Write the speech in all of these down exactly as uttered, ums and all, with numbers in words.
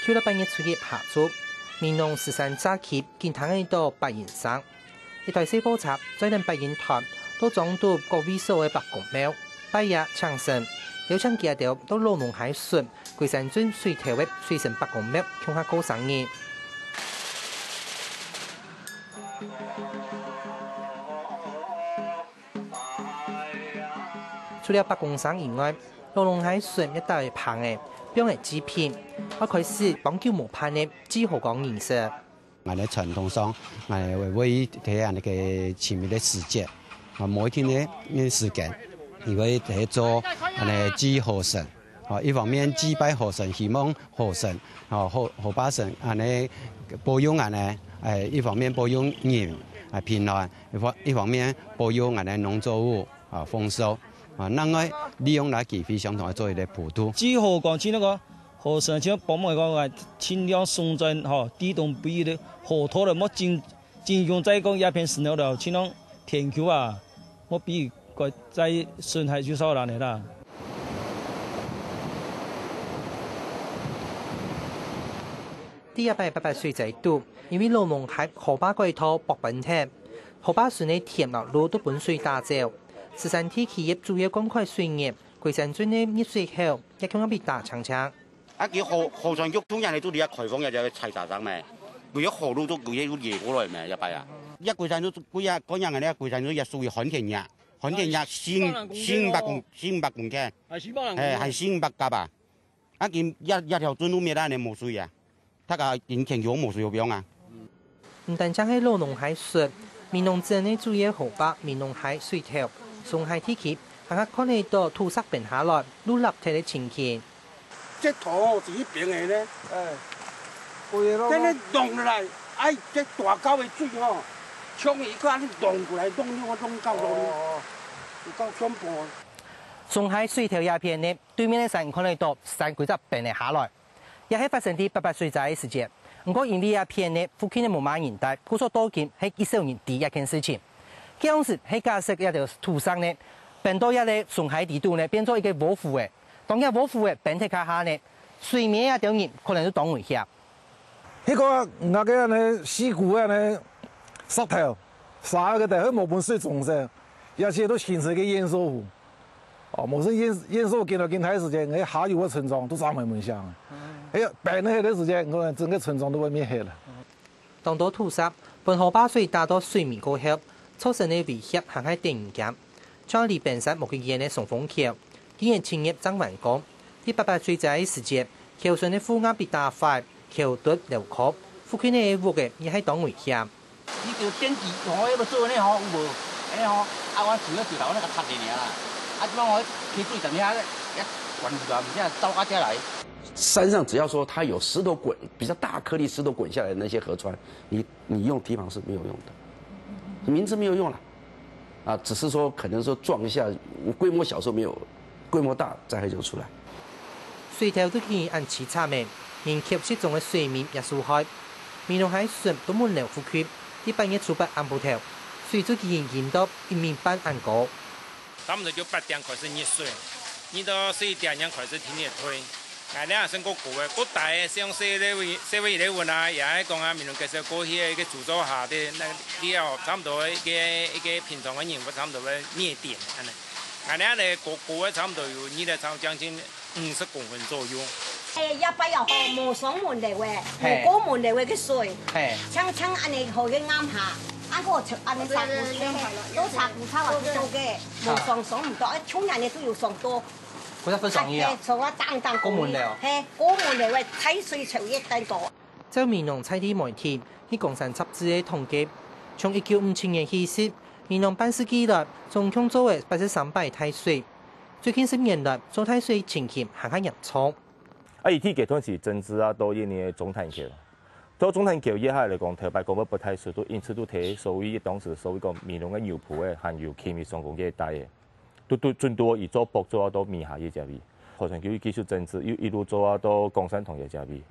舊曆八月初一下晝，美濃獅山社區緊聽得到八音聲。一台細貨車載等八音團，到庄肚各位所个伯公廟，拜爺請神，邀請佢兜到老農溪脣龜山鎮水頭个水生伯公廟共下過生日。 除了伯公聲以外，老農溪脣也帶來棚仔、放仔祭品，愛開始當久無辦个祭河岡儀式。𠊎等傳統上，𠊎等會在恁个清明个時節，啊，某一天个時間，佢會在做恁个祭河神。 吼，一方面祭拜河神，希望河神，吼，河，河壩神恁呢保佑恁呢，誒，一方面保佑人，誒，平安，一方，一方面保佑恁呢農作物，啊，豐收。啊，另外利用這機會相同來做一個普渡。祭河岡，祭該个河神，就幫忙講，盡量送轉，吼，地動不已个河道了，莫進 盡量再講這片石頭了，盡量填溝啊，莫比該再損害就少人个啦。第一擺八八水災肚，因為老農溪河壩改道駁崩忒，河壩脣个田摎路都分水打走。獅山地區个主要灌溉水源，龜山鎮个熱水口也共樣被打淨淨。 啊，佢河，河川局中央个都在該開放个這個採茶場咩？佢个河路都佢个都移過來咩？這擺啊，這龜山路，佢啊，講樣个呢，龜山路也屬於旱田野，旱田野四，四五百公，四五百公頃，啊，四百人，哎，還四五百甲啊。啊，佢這，這條圳路滅啊，你無水啊，大家今天有無水有用啊。 毋單淨係老農溪脣，美濃鎮个主要河壩美濃溪水頭，松溪地區，還較看得到土石崩下來，路塌忒个情形。這頭哦，是去崩个呢。哎，規个攏，這个挵落來，哎，這大溝个水吼，衝一個恁挵過來，挵，挵，挵到路裡，哦，有夠恐怖。松溪水頭這片呢，對面个山看得到山規隻崩了下來。 也係發生在八八水災个時節。毋過因為這片呢，附近个無麼人戴，故所到今係極少人知這件事情。該央時係假使這兜土石呢，崩到這个松溪底肚呢，變做一個窩湖仔。當這窩湖仔崩忒下下呢，水面這兜人可能就當危險。該个𠊎个恁呢，四股个恁呢，石頭，沙个地方無分水沖走，也係都形成一個堰塞湖。 哦，無論堰，堰塞緊來緊大時節，該下游个村莊都正會危險。哎呀，崩忒个時節，𠊎等整個村莊都會滅忒了。當多土石分河壩水打到水面過後，造成个威脅還係得人驚。像離平山無幾遠个松峰橋，今年七月正完工，在八八水災个時節，橋脣个護岸被打壞，橋墩流空，附近个屋仔也係當危險。 你就電視吼，迄个做呢吼，有無？安尼吼，啊，我主要就頭那个塌的爾啦。啊，這擺我溪水怎麼樣，也管不了，你現在到啊家來。山上只要說它有石頭滾，比較大顆粒石頭滾下來的那些河川，你，你用堤防是沒有用的，名字沒有用了。啊，只是說可能說撞一下，規模小時候沒有，規模大災害就出來。 水頭都已經恁悽慘个，連溪水中个水面也受害。美濃溪脣到門樓附近，在八月初八暗晡頭，水就已經淹到一米半恁高。差不多就八點開始入水，入到十一點正開始停止退。𠊎這下算過高个，過大个，像seven eleven，seven eleven啊，也係講啊，美濃街市過去个一個主座下底，那了差不多一個，一個平常个人物差不多會滅頂安尼。𠊎這下个高，高个差不多有，入了差不多將近 五十公分左右。哎，這擺也好，無上門樓个，嘿。無過門樓个水，嘿。像，像安尼好个暗下，啊，我就安尼擦鼓，嘿，嘿，都擦鼓擦啊，都做个，無上，上毋到，哎，去年个都有上到。不是分上一啊？哎，哎，上啊，當，當過門樓。嘿，過門樓个，大水就一等到。 照美濃在地媒體，去岡山雜誌个統計，從一九五七年起勢，美濃半世紀來，總共做了八十三擺大水。最近十年來，做大水情形還較嚴重。啊，佢第一階段是整治啊，到印尼个中潭橋。到中潭橋以後來講，頭擺講要發大水，都因此都提所謂當時所謂講美濃个牛埔个，還有旗門上講个一帶个。 都，都，準到佢做駁做到尾下這隻位。河川局繼續整治，又一路做到岡山堂這隻位。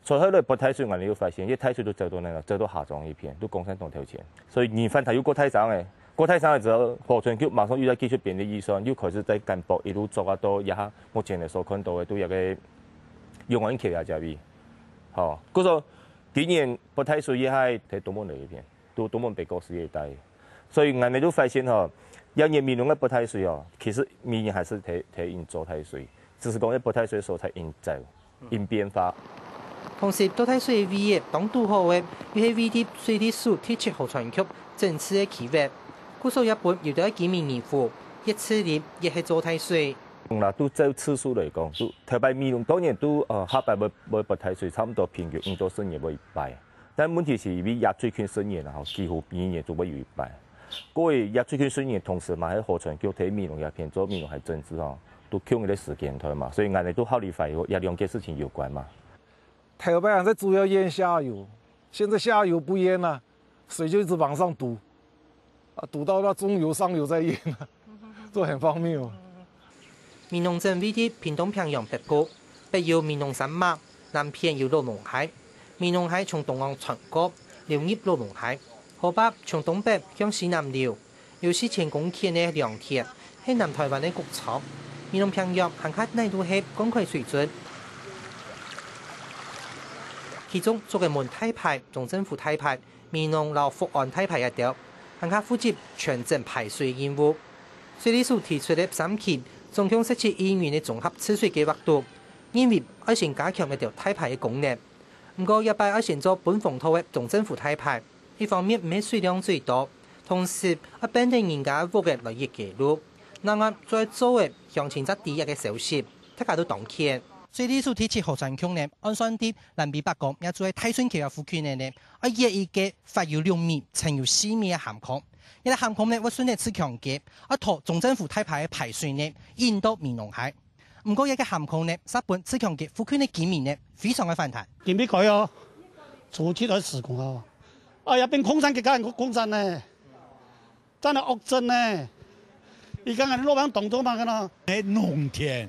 所以後來發大水，𠊎等又發現，這大水都走到哪了？走到下莊一片，都岡山堂頭前。所以二番佢又過大水个，過大水个之後，河川局馬上又再繼續編列預算，又開始再敢駁，一路做到這下目前个所看到个，都有個永安橋這隻位。吼，故所今年發大水也係在東門這一片，都東門北角市這一帶，所以𠊎等都發現吼，今年美濃个發大水哦，其實每年還係在在引做大水，只是講這發大水所在引走，引變化。同時，做大水个位置當堵好个，又係位在水利署第七河川局整治个區域，故所也分有兜居民疑慮，越治理越係做大水。 啦，都照次數來講，都頭擺美濃當然都呃下擺會會發大水，差毋多平均五到十年會一擺。但問題係因為這最近十年吼，幾乎每年都會有一擺。過去這最近十年，同時嘛，還河川局在美濃這片做美濃還整治吼，都共一個時間段嘛，所以𠊎等都好理解，這兩件事情有關嘛。頭擺還在主要淹下游，現在下游不淹了，水就一直往上堵，啊，堵到那中游、上游再淹，這很荒謬。美濃鎮位在屏東平洋北部，北有美濃山脈，南片有羅蒙溪。美濃溪從東岸穿過，流入羅蒙溪。河壩從東北向西南流，有四千公頃个良田，係南臺灣个谷倉。美濃平洋還較哪都係灌溉水圳。其中竹仔門大排、中正湖大排、美濃摎福安大排這兜，還較負責全鎮排水任務。水利署提出个三期，總共十七億元个綜合治水計畫肚，認為愛先加強這兜大排个功能。毋過，這擺愛先做分洪道个中正湖大排，一方面毋係水量最多，同時愛變等人家屋仔來越街路，另外做做个鄉親才知這個消息，大家都當譴。水利署第七河川局呢，按算在 蘭埤北港也就係大順橋个附近个呢，愛挖一個闊有六米、深有四米个涵坑。這個涵坑呢，會順等自強溪，愛拖中正湖大排个排水呢，引到美濃溪。毋過，這個涵坑呢，煞分自強溪附近个居民呢，非常个反彈。今日開哦，初期來施工哦，哎呀，變空山，佢講空山呢。 真係惡質呢！佢講恁樣落班當多嘛，看到。係農田，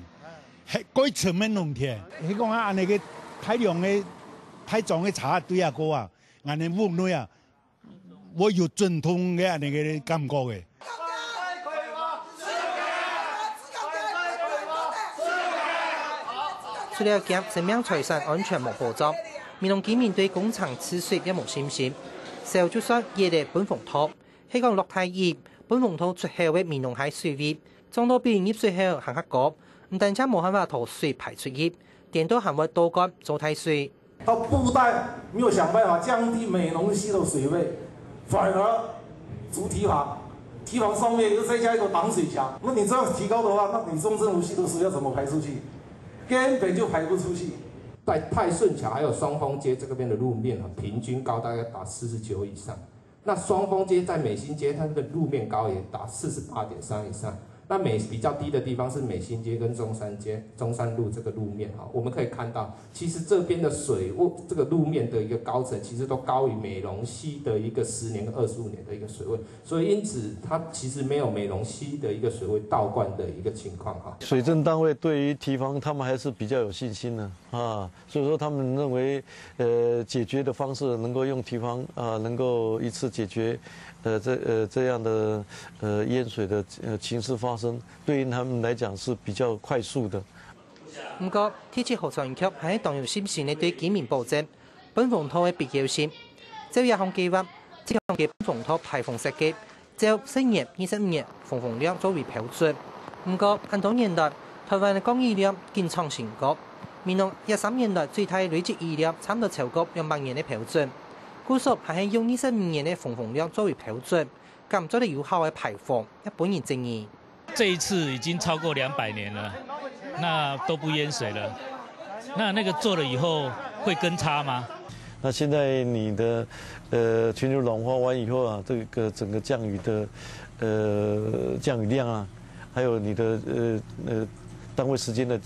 係該層个農田。佢講啊，恁樣个大量个、大裝个車對啊過啊，恁樣屋內啊，會有陣痛个恁樣个感覺个。除了驚生命財產安全無保障，美濃居民對工程治水也無信心，燒就算挖个分洪道， 係講落大雨，分洪道出口个美濃溪水位，漲到比入水口還較高，毋單淨無辦法沱水排出去，顛倒還會倒灌做大水。到不但沒有想辦法降低美濃溪的水位，反而築堤防，堤防上面又再加一個擋水牆。那你這樣提高的話，那你中正湖溪的水要怎麼排出去？根本就排不出去。在泰順橋還有雙峰街這邊的路面啊，平均高大概達四十九以上。 那雙峰街在美興街，它的路面高也達四十八點三以上。那美比較低的地方是美興街跟中山街、中山路這個路面哈，我們可以看到，其實這邊的水位，這個路面的一個高層，其實都高於美濃溪的一個十年跟二十五年的一個水位，所以因此它其實沒有美濃溪的一個水位倒灌的一個情況哈。水政單位對於堤防他們還是比較有信心的啊。 所以說他們認為，呃，解決的方式能夠用堤防，啊，能夠一次解決，呃，這，呃，這樣的，呃，淹水的，呃，情勢發生，對於他們來講是比較快速的。毋過，第七河川局還係當有信心个對居民保證分洪道个必要性。照這項計畫，這項个分洪道排洪設計 照十年、二十年分洪量作為標準。毋過，恁多年來，臺灣个降雨量緊創新高。美濃這三年來最大累積雨量差毋多超過兩百年个標準。故所還係用二十五年个分洪量作為標準，敢做得有效个排洪，也分人質疑。這一次已經超過兩百年了，那都不淹水了。那那個做了以後會更差嗎？那現在你的，呃，全球暖化完以後啊，這個整個降雨的，呃，降雨量啊，還有你的，呃，呃，單位時間的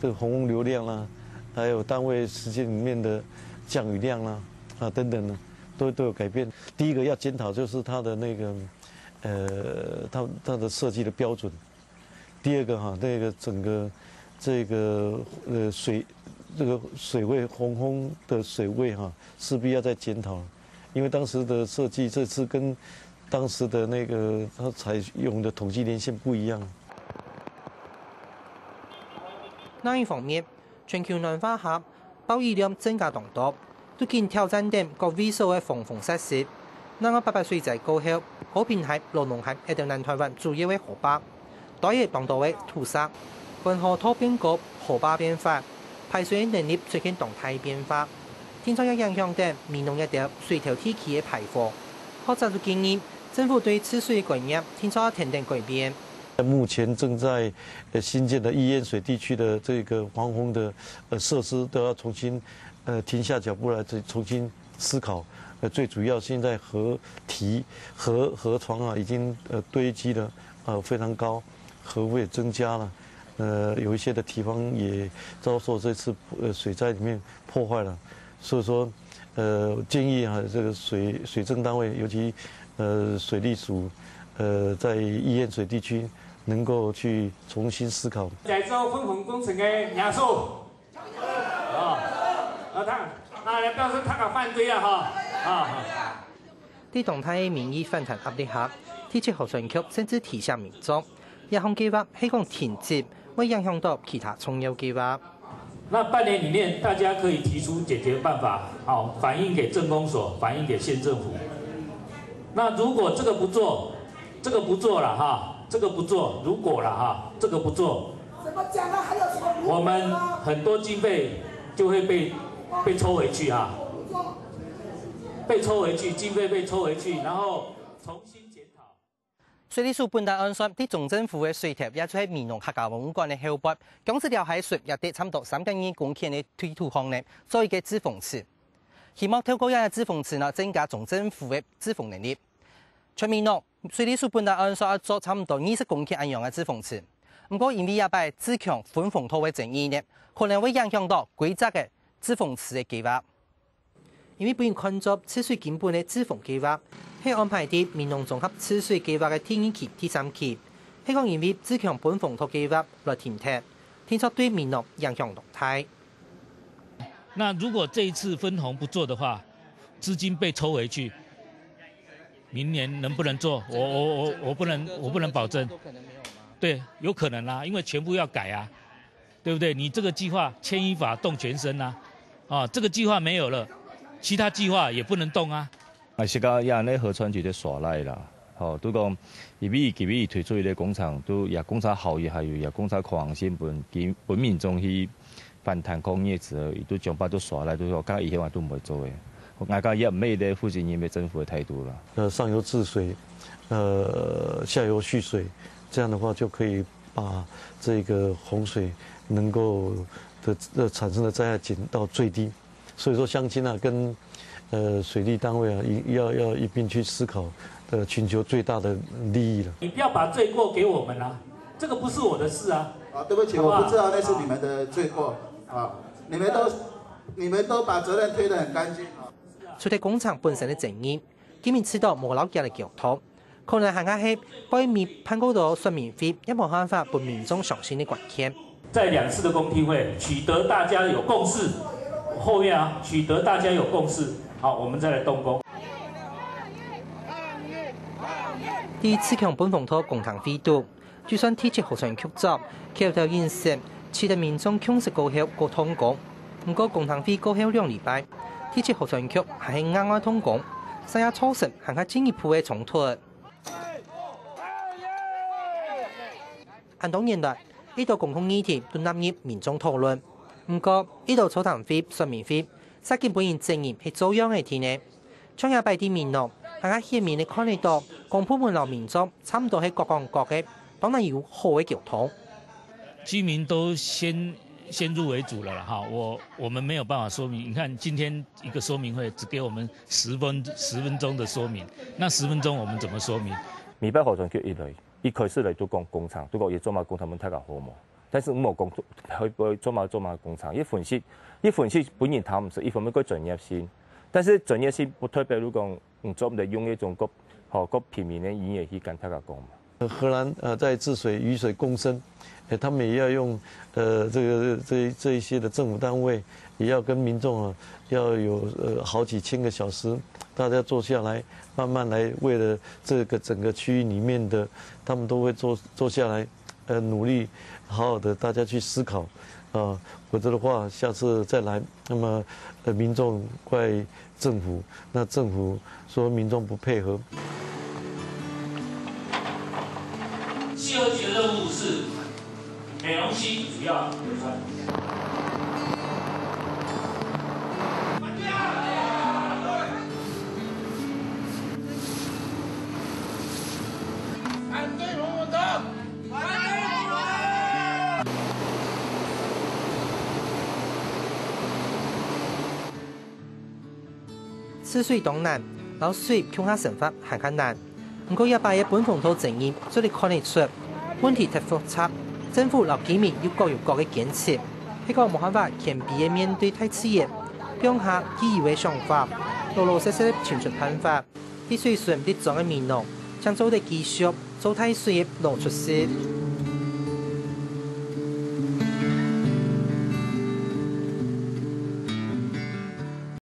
這個洪洪流量啦，還有單位時間裡面的降雨量啦，啊，等等的，都，都有改變。第一個要檢討就是它的那個，呃，它，它的設計的標準。 第二個哈，那個整個這個，呃，水，這個水位，洪洪的水位哈，勢必要再檢討，因為當時的設計，這次跟當時的那個它採用的統計年限不一樣。另一方面，全球暖化下，暴雨量增加當多，都緊挑戰等各位所个防洪設施。另外八八水災過後，和平溪、羅東溪這兜南臺灣主要个河壩，堆仔當多个土石，分河道變高，河壩變闊，排水个能力出現當大个變化。定著也影響等美濃這兜水頭地區个排洪。學者就建議，政府對治水个觀念定著要跈等改變。 目前正在，呃，新建的易淹水地區的這個防洪的，呃，設施都要重新，呃，停下腳步來重，重新思考。呃，最主要現在河堤、河，河床啊，已經，呃，堆積了，呃，非常高，河幅也增加了。呃，有一些的堤防也遭受這次，呃，水災裡面破壞了。所以說，呃，建議啊，這個水，水政單位，尤其，呃，水利署，呃，在易淹水地區能夠去重新思考。在做分洪工程个人數。啊，啊，他，啊，表示他敢反對啊，哈，啊。在當大个民意反彈壓力下，第七河川局甚至提醒民眾，這項計畫係講停止，會影響到其他重要計畫。 那半年裡面，大家可以提出解決辦法，好，反映給鎮公所，反映給縣政府。那如果這個不做，這個不做了哈，這個不做，如果了哈，這個不做，怎麼講啊？還有什麼如果呢？我們很多經費就會被，被抽回去啊，被抽回去，經費被抽回去，然後重新檢討。 水利署本來按算，在中正湖个水頭，也就係美濃客家文物館个後背，共樣這條溪水也得差毋多三點二公頃个地圖項呢，做一個滯洪池。希望透過這個滯洪池呢，增加中正湖个滯洪能力。全美濃水利署本來按算愛做差毋多二十公頃恁樣个滯洪池，毋過因為這擺自強分洪道个爭議呢，可能會影響到規隻个滯洪池个計畫。 因為分人看作治水根本个滯洪計畫，係安排在美濃綜合治水計畫个第二期、第三期，係講因為自強分洪道計畫來停忒，定著對美濃影響當大。那如果這一次分洪不做的話，資金被抽回去，明年能不能做？我，我，我，我不能，我不能保證。對，有可能啊，因為全部要改啊。 對不對？你這個計畫牽一髮動全身啊，啊，這個計畫沒有了，其他計畫也不能動啊。啊，是講也恁樣河川局在耍賴啦，吼，都講，因為佢，佢推出一個工程，都也工程效益還有，也工程可行性分，分民眾去反彈抗議之後，佢都講法都耍賴，都講，講以後也都毋會做个。𠊎講也毋係一個負責任个政府个態度啦。呃，上游治水，呃，下游蓄水，這樣的話就可以 把這個洪水能夠的，呃，產生的災害減到最低。所以說鄉親啊，跟，呃，水利單位啊，一，要，要一併去思考，呃，尋求最大的利益了。你不要把罪過給我們啊，這個不是我的事啊。啊，對不起，好不好？我不知道那是你們的罪過啊，你們都，你們都把責任推得很乾淨啊。除了工程本身个爭議，今年試著無摎佢个交通， 可能還較係背尾辦過多說明會，也無辦法分民眾相信个關鍵。在兩次的公聽會取得大家有共識，後面啊，取得大家有共識，好，我們再來動工。在自強分洪道公聽會肚，就算第七河川局長口頭應承，取得民眾共識過後過動工。毋過公聽會過後兩禮拜，第七河川局還係硬愛動工，成也造成還較進一步个衝突。 恁多年來，一到公共議題都納入民眾討論。毋過，一到座談會、說明會，煞緊分人質疑係做樣个定呢。像這擺在美濃，還較顯明个看得著，公部門摎民眾差毋多係各講各个，當然有好个溝通。居民都先，先入為主了啦，哈，我，我們沒有辦法說明。你看，今天一個說明會只給我們十分，十分鐘的說明，那十分鐘我們怎麼說明？美北河川局一來， 一開始來都講工程，都講佢做麼工程分大家好無？但是毋好講做，會，會做麼做麼工程，佢分析，佢分析分人聽毋識，一方面較專業性，但是專業性不代表你講，嗯，做毋得用一種較，吼，較平民个語言去跟大家講嘛。呃，荷蘭，呃，在治水、雨水共生，呃，他們也要用，呃，這個，這，這一些的政府單位，也要跟民眾啊，要有，呃，好幾千個小時，大家坐下來，慢慢來，為了這個整個區域裡面的，他們都會坐，坐下來，呃，努力，好好的大家去思考，啊，否则的话，下次再来，那么呃，民众怪政府，那政府说民众不配合。第二级的任务是美浓溪主要流川。治水當難，摎水共下生活還較難。毋過這擺个分風頭責任做得看得出，問題忒複雜，政府摎居民又各有各个堅持，係講無辦法謙卑个面對大自然，放下既有个想法，老老實實尋出辦法，在水脣立樁个美濃，正做得繼續做大水个老出世。